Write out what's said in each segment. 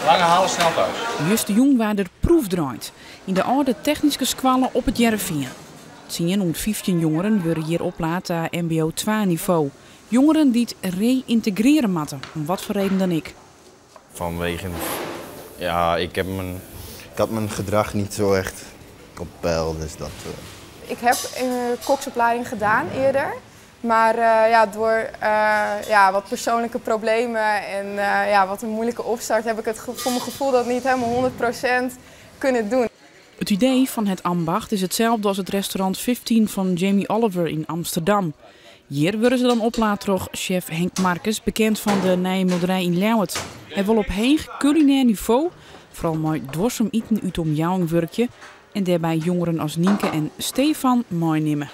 Lange halen snel thuis. Justerjûn waard der proefdraaid yn de âlde technyske skoalle op It Hearrenfean. 10 oant 15 jongeren wurde hjir oplaat ta mbo twa-nivo. Jongeren dy't reyntegrearje moatte, om wat foar reden dan ek. Vanwege, ja, ik, heb mijn, ik had mijn gedrag niet zo echt op peil, dus dat... Ik heb een koksopleiding gedaan eerder. Maar ja, door ja, wat persoonlijke problemen en ja, wat een moeilijke opstart heb ik het voor mijn gevoel dat niet helemaal 100% kunnen doen. It idee fan Het Ambacht is itselde as it restaurant 15 fan Jamie Oliver yn Amsterdam. Hjir wurde se dan oplaat troch sjef Henk Markus, bekend fan de Nije Mulderij yn Ljouwert. Hy wol op heech kulinêr nivo, foaral mei duorsum iten út de omjouwing wurkje en dêrby jongeren as Nynke en Stefan meinimme.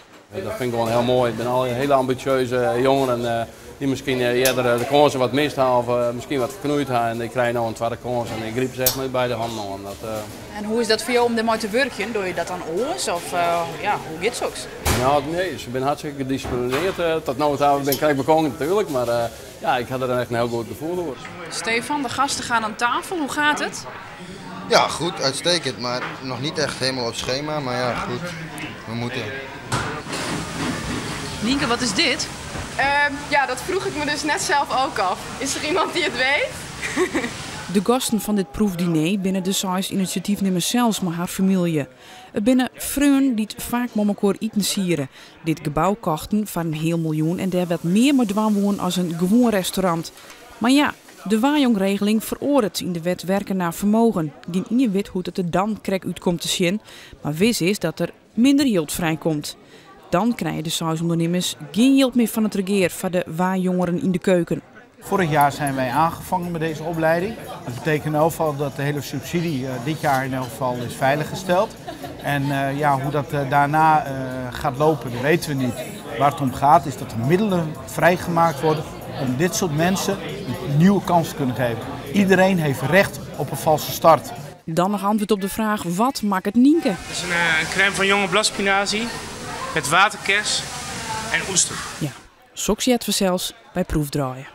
Dat fyn ik gewoan hiel moai. It binne allegear hiele ambisjeuze jongeren dy't miskien earder de kânsen wat mist ha of miskien wat ferknoeid ha. En dy krije no in twadde kâns en ik gryp se echt mei beide hannen oan. Dat, En hoe is dat foar jo om dêrmei te wurkjen? Dogge je dat dan oars of ja, hoe giet soks? Nou, nee, se binne hartstikke gedisciplineerd. Tot no ta bin ik krekt begongen natuerlik, mar ja, ik ha der echt in hiel goed gefoel oer. Stefan, de gasten gaan aan tafel. Hoe gaat het? Ja, goed, uitstekend, maar nog niet echt helemaal op schema. Maar ja, goed, we moeten. Nynke, wat is dit? Ja, dat vroeg ik me dus net zelf ook af. Is er iemand die het weet? De gasten fan dit proefdiner binne de seis inisjatyfnimmers sels mei har famylje. It binne freonen dy't faak mei mekoar itensiede. Dit gebou kochten foar in heal miljoen en dêr wat mear mei dwaan woene as in gewoan restaurant. Mar ja, de Wajong-regeling feroaret yn de wet werken naar vermogen. Gjin ien wit hoe't it der dan krekt út komt te sjen, mar wis is dat der minder jild frijkomt. Dan krije de seis ûndernimmers gjin jild mear fan it regear foar de Wajongeren yn de keuken. Vorig jaar zijn wij aangevangen met deze opleiding. Dat betekent in elk geval dat de hele subsidie dit jaar in elk geval is veiliggesteld. En ja, hoe dat daarna gaat lopen, dat weten we niet. Waar het om gaat is dat er middelen vrijgemaakt worden om dit soort mensen een nieuwe kans te kunnen geven. Iedereen heeft recht op een valse start. Dan noch antwurd op de fraach: wat makket Nynke? Het is een crème van jonge bladspinazie met waterkers en oester. Ja, soks heart fansels by proefdraaien.